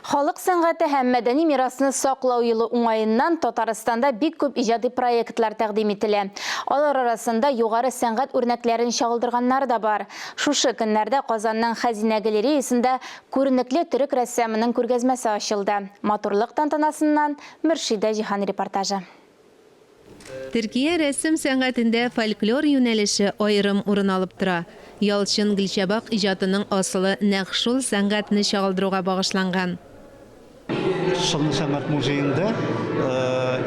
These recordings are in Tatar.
Халык сәнгате һәм мәдәни мирасны саклау елы уңаеннан Татарстанда бик күп иҗади проектлар тәкъдим ителә. Алар арасында югары сәнгать үрнәкләрен чагылдырганнары да бар. Шушы көннәрдә Казанның Хәзинә галереясында күренекле төрек рәссамының күргәзмәсе ачылды. Матурлык тантанасыннан Мөршидә Җиһан репортажы. Төркия рәсем сәнгатендә фольклор юнәлеше аерым урын алып тора. Ялчын Гөлчабак иҗатының асылы нәкъ шул сәнгатьне чагылдыруга багышланган. Сынлы сәнгать музеенда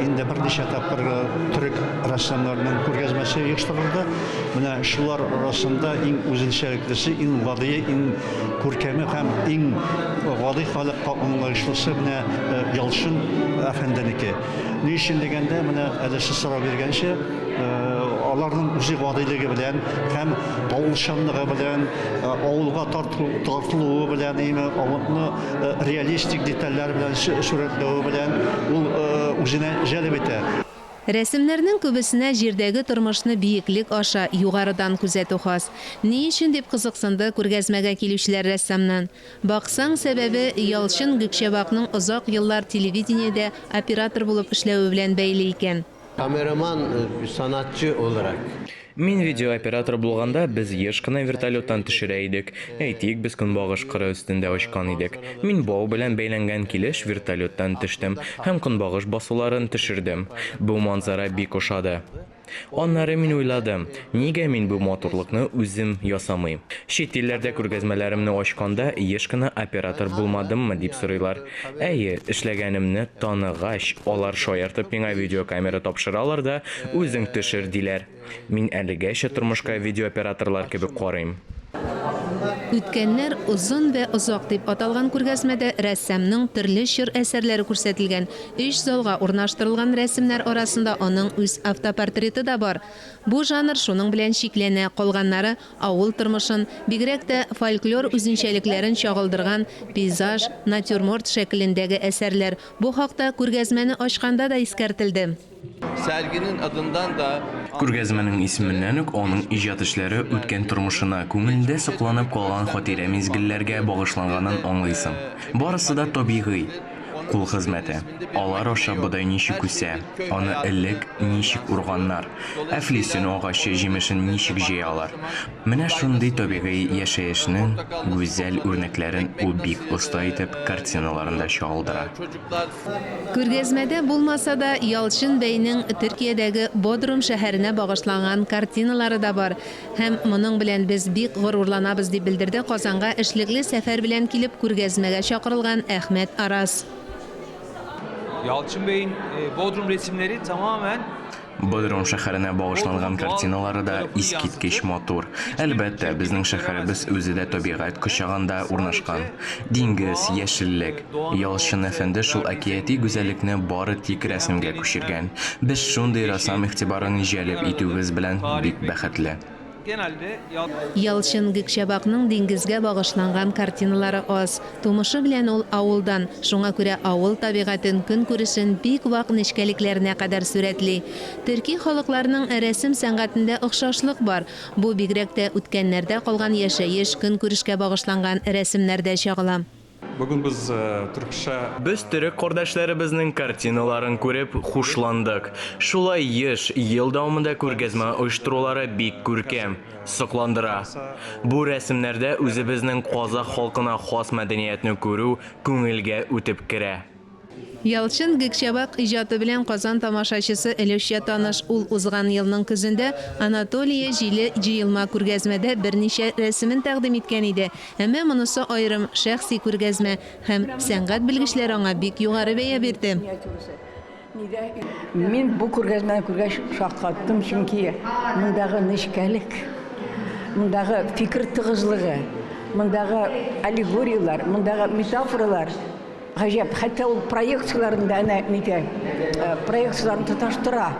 инде берничә тапкыр төрек рәссамнарының күргәзмәсе оештырылды. Менә шулар арасында иң үзенчәлеклесе, иң гадие, иң күркәме һәм иң гади халыкка аңлаешлысы менә Ялчын әфәнденеке. Ни өчен дигәндә, менә әле сез сорау биргәнчә, аларның үзе гадилеге белән һәм авылчанлыгы белән, авылга тартылуы белән, әйме, авылны реалистик детальләр белән сурәтләве белән ул үзенә җәлеп итә. Рәсемнәрнең күбесенә җирдәге тормышны биеклек аша, югарыдан күзәтү хас. Ни өчен дип кызыксынды күргәзмәгә килүчеләр рәссамнан. Баксаң, сәбәбе Ялчын Гөкчәбакның озак еллар телевидениедә оператор булып эшләве белән бәйле икән. Камераман санатчы olarak. Мин видеооператор булганда, без еш кына вертолеттан төшерә идек. Әйтик, без көнбагыш кыры өстендә очкан идек. Мин бау белән бәйләнгән килеш вертолеттан төштем һәм көнбагыш басуларын төшердем. Бу манзара бик ошады. Аннары мин уйладым, нигә мин бу матурлыкны үзем ясамыйм? Чит илләрдә күргәзмәләремне ачканда, еш кына оператор булмадыммы дип сорыйлар. Әйе, эшләгәнемне таныгач, алар шаяртып миңа видеокамера тапшыралар да, үзең төшер, диләр. Мин әлегәчә тормышка видеооператорлар кебек карыйм. Үткәннәр озын вә озак дип аталган күргәзмәдә рәссамның төрле чор әсәрләре күрсәтелгән. Өч залга урнаштырылган рәсемнәр арасында аның үз автопортреты да бар. Бу жанр шуның белән чикләнә, калганнары авыл тормышын, бигрәк тә фольклор үзенчәлекләрен чагылдырган пейзаж, натюрморт шәкелендәге әсәрләр. Бу хакта күргәзмәне ачканда да искәртелде. Serginin adından da. Күргәзмәнең исеменнән үк аның иҗат эшләре үткән тормышына, күңелендә сакланып калган хатирә-мизгелләргә багышланганын аңлыйсың. Барысы да табигый, кул хезмәте. Алар аша бодай ничек үсә, аны элек ничек урганнар, әфлисун агачы җимешен ничек җыялар. Менә шундый табигый яшәешнең гүзәл үрнәкләрен ул бик оста итеп картиналарында чагылдыра. Күргәзмәдә булмаса да, Ялчын бәйнең Төркиядәге Бодрум шәһәренә багышланган картиналары да бар. Һәм моның белән без бик горурланабыз, дип белдерде Казанга эшлекле сәфәр белән килеп күргәзмәгә чакырылган Әхмәт Арас. Yalçın Bey'in Bodrum resimleri tamamen Бодрум шәһәренә багышланган картиналары да искиткеч матур. Әлбәттә, безнең шәһәребез үзе дә табигать кочагында урнашкан. Диңгез, яшеллек. Ялчын әфәнде шул әкияти гүзәллекне бары тик рәсемгә күчергән. Без шундый рәссам игътибарын җәлеп итүебез белән бик бәхетле. Ялчын Гөкчәбакның диңгезгә багышланган картиналары аз. Тумышы белән ул авылдан, шуңа күрә авыл табигатен, көнкүрешен бик вак нечкәлекләренә кадәр сурәтли. Төрки халыкларның рәсем сәнгатендә охшашлык бар. Бу бигрәк тә үткәннәрдә калган яшәеш, көнкүрешкә багышланган рәсемнәрдә чагыла. Бүген без төркчә. Без төрек кардәшләребезнең картиналарын күреп, хушландык. Шулай еш, ел дәвамында күргәзмә оештырулары бик күркәм, сокландыра. Бу рәсемнәрдә үзебезнең казах халкына хас мәдәниятне күрү күңелгә үтеп керә. Ялчын Гекчәбак иҗаты белән Казан тамашачысы өлешчә таныш. Ул узган елның көзендә Анатолия җиле җыелма күргәзмәдә берничә рәсемен тәкъдим иткән иде. Әмма монысы аерым, шәхси күргәзмә. Һәм сәнгать белгечләре аңа бик югары бәя бирде. Мин бу күргәзмәне күргәч шаккаттым, чөнки мондагы нечкәлек, мондагы фикер тыгызлыгы, мондагы аллегорияләр, мондагы метафоралар Гаҗәп, хәтта ул проекцияләрен дә әнә нитә, проекцияләрен тоташтыра,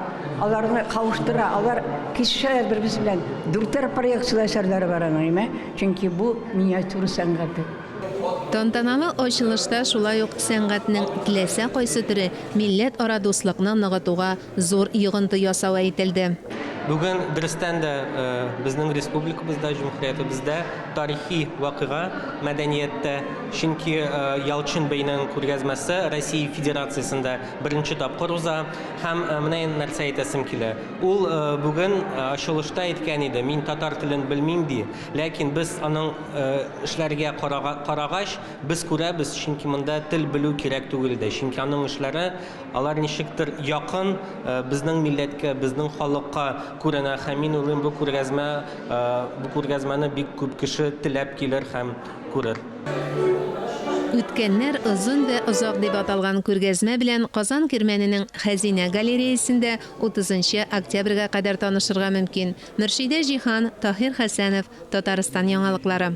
аларны кавыштыра, алар кисешәләр бер-берсе белән. Дүртәр проекцияле әсәрләре бар аның, әйме? Чөнки бу миниатюра сәнгате. Тантаналы ачылышта шулай ук сәнгатьнең теләсә кайсы төре милләтара дуслыкны ныгытуга зур йогынты ясавы әйтелде. Бүген дөрестән дә безнең республикабызда, җөмһүриятебездә тарихи вакыйга мәдәнияттә, чөнки Ялчын бәйнең күргәзмәсе Россия Федерациясендә беренче тапкыр уза. Һәм менә инде нәрсә әйтәсем килә. Ул бүген ачылышта әйткән иде, мин татар телен белмим ди, ләкин без аның эшләргә карагач, без күрәбез, чөнки монда тел белү кирәк түгел иде, чөнки аның эшләре Алар ничектер якын безнең милләткә, безнең халыкка күренә һәм мин уйлыйм, бу күргәзмә, бу күргәзмәне бик күп кеше теләп килер һәм күрер. Үткәннәр озын вә озак дип аталган күргәзмә белән Казан Кирмәненең Хәзинә галереясендә утызынчы октябрьгә кадәр танышырга мөмкин. Мөршидә Җиһан, Таһир Хәсәнов, Татарстан яңалыклары.